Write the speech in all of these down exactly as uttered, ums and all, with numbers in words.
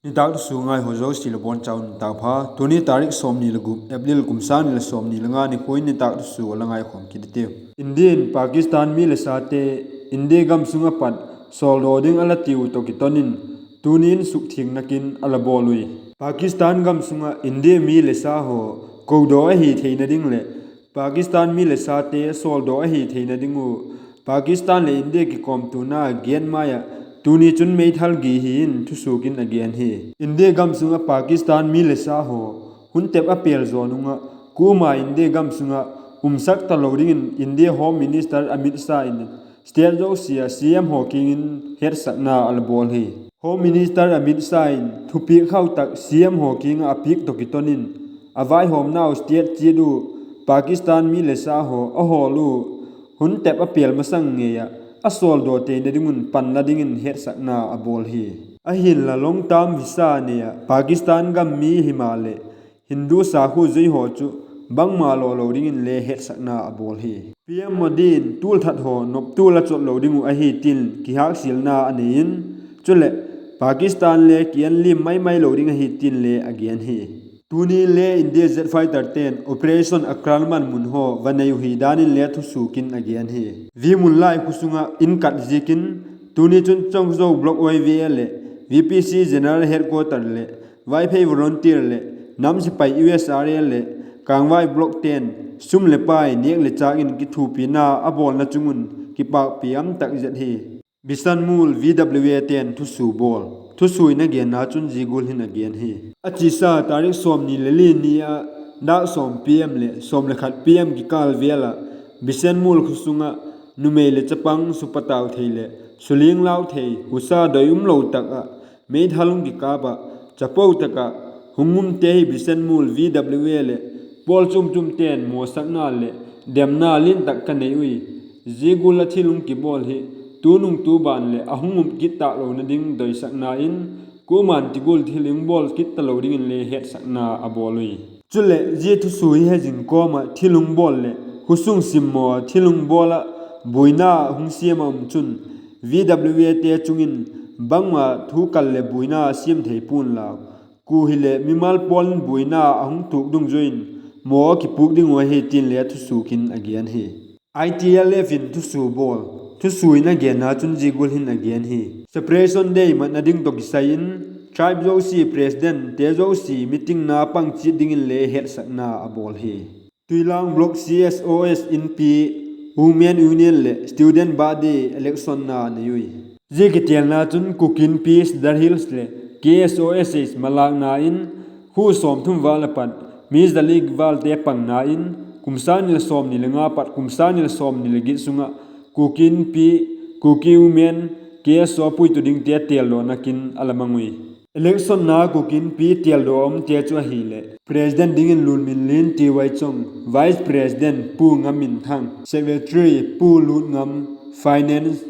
Nitâk thusua ngaihaw zosia la bawn chau nitâk pha. Tuni tarik sawmni le gup April kum sâng ni le sawmni le nga nikhua in nitâk thusua la ngaikhawm kit i tiu. India in Pakistan mi le sate India gam sung ah pat sawldaw ding a la tiu tawh kiton in, tuni in sukthingna kin a la bawl ui. Pakistan gam sung ah India mi le sa haw kodaw ahi theina ding leh Pakistan mi le sate sawldaw ahi theina ding uh Pakistan leh India kikawmtuana gen mai ah tuni chun meithal gi hi in thusua kin a gen hi. India gam sung ah Pakistan mi le sa haw hun tep a pêl zaw nung ah kuama India gam sung ah umsak talo dingin India Home Minister Amit Shah in state zosia ah C M haw kiang in hetsakna a la bawl hi. Home Minister Amit Shah in thupiak khau tak C M haw kiang ah a piak tawh kiton in, a vaihawmnau state chiat uh Pakistan mi le sa haw a hawl uh hun tep a pêl masang ngei ah a sawldaw theina ding un panla dingin hetsakna a bawl hi. Ahinla long term visa nei ah Pakistan gam mi himaleh Hindu sakhua zui haw chu bangma lawlo dingin le hetsakna a bawl hi. PM Modi in tulthat haw noptua la chawt lo ding uh ahi tin kihâksilna a nei in, chuleh Pakistan le kian lim mai mai lo ding ahi tin le a gen hi. Tuni le India jet fighter ten Operation Akraman mun haw va nei uh hi dan in le thusua kin a gen hi. Vimunlai khua sung ah in kat ziakin tuni chun Chongzo Block Y V A leh VPC General Headquarter leh Vaiphei Volunteer leh nam sipai U S R L leh Kangvai Block ten sum leh pai nêk le châk in kithuapina a bawlna chung un kipâkpi um tak zet hi. Bisanmul V W A ten thusua bawl. Thusua in a genna chun zia gual hin a gen hi. A chiasa tarik sawmni le li ni ah nâk sawm PM leh sawm le khat PM kikâl vêl ah Bisanmul khua sung ah numei leh chapang supatau thei leh suling lau thei husa doi umlo tak ah meithal hung kikâp ah chapo tak ah hung umte hi Bisanmul V W A leh pawl chuam chuamte'n mawsakna leh demna lian tak ka nei ui. Zia gual ah thil hung kibawl hi tunung tu ban leh a hung um kit talona ding doisakna in, kuama'n ti gual thil hung bawl kit talo dingin le hetsakna a bawl ui. Chuleh zia thusua hi he zing kawm ah thil hung bawl leh khawsung simmaw ah thil hung bawl ah buaina hung siam ah um chun, V W A te chung in bangma thu kal leh buaina siam thei pua'n lau. Kua hileh mimal pawl in buaina a hung tuak dungzui in maw a kipuak ding uh ahi tin le thusua kin a gen hi. I T L F in thusua bawl. Thusua in a genna chun zia gual hin a gen hi. Separation Day matna ding tawh kisai in tribe zosia president te zosia meeting na pang chiat dingin le hetsakna a bawl hi. Tuilang Block C S O S Inpi, Women Union leh student body election na nei ui. Zia kitêlna chun Kuki Inpi Sadar Hills leh K S O S H malâkna in khua sawmthum val a pat mi za li valte pangna in, kum sâng ni leh sawmni le nga pat kum sâng ni leh sawmni leh giat sung ah Kuki Inpi, Kuki Women, K S O puitu dingte têldawna kin a la mang ui. Election na Kuki Inpi têldaw a umte chu ahileh, President dingin Lunminlin T Y Chong, Vice President Pu Ngamminthang, Secretary Pu Lutngam, Finance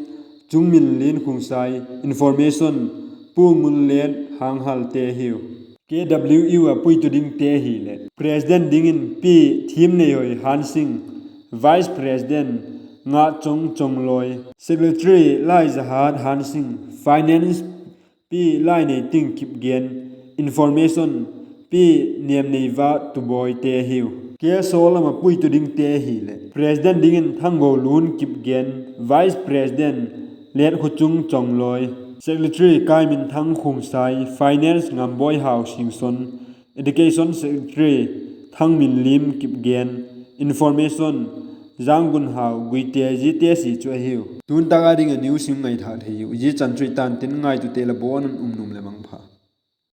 Chungminlin Khongsai, Information Pu Ngunlet Hanghalte hiu. K W U a puitu dingte hileh, President dingin Pi Thimneihoi Hansing, Vice President Ngachong Chongloi, Secretary Laizahat Hansing, Finance Pi Laineiting Kipgen, Information Pi Nemneiva Tuboite hiu. K S O lam a puitu dingte hileh, President dingin Thanggolun Kipgen, Vice President Letkhochung Chongloi, Secretary Kaiminthang Khongsai, Finance Ngamboi Hau Singson, Education Secretary Thangminlim Kipgen, Information Janggunhau Guite, ziate si chu ahiu. Tun tak a ding a news hung ngaithâk thei u, zia chan chu i tan tin ngaitute la bawn un um nuam le.